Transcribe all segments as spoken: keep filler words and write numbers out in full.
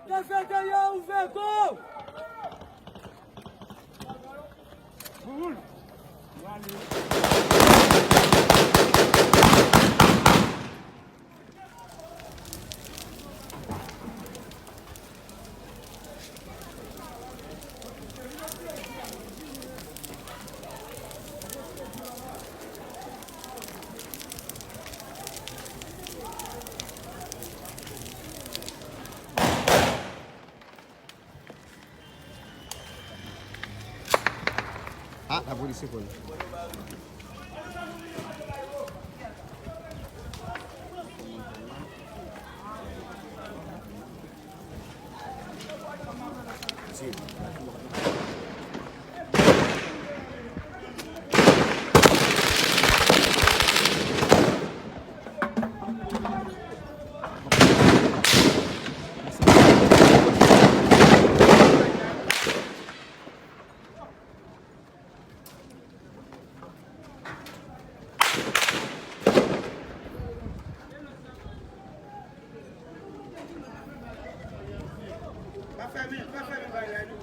Defendè yo ouvè gò! Ah, lapolis se pou li. Pa fèmen, pa fèmen bagay la, non.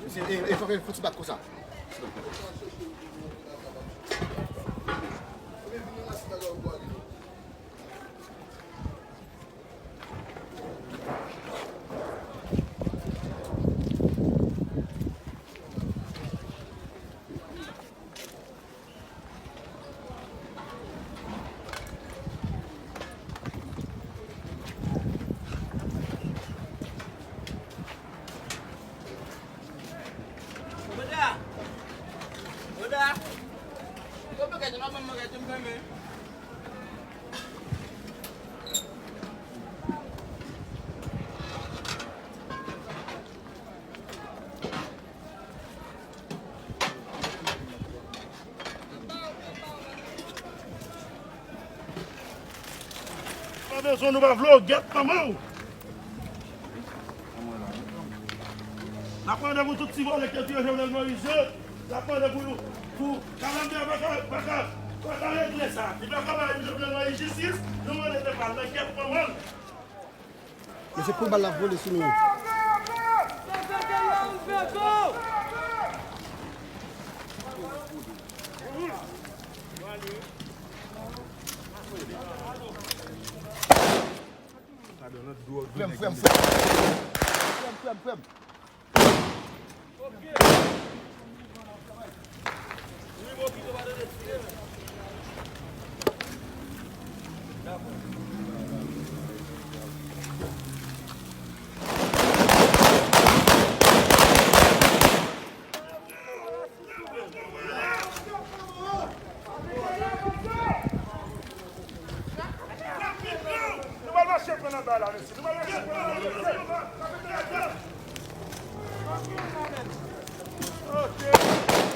Mesye, e, e, fò, fò ti bat konsa. Oda! Oda! Yo, bagay, nan mwen, bagay, tou m fèmen. Pa bezwen, nou pa vle w, gèt manman w. N ap mande pou tout ti vòlè ki te tire Jovenel Moïse yo. N ap mande pou, pou Kalanbè a pa ka, pa ka, pa ka regle sa. Li pa ka bay Jovenel Moïse jistis, nou mande pèp la, gèt manman l. Mesye, kou bal la vole sou nou. Frè m, frè m, frè m. Frè m, frè m, frè m. anba la, mesye. Nou pa mete pran nan mesye. Ok.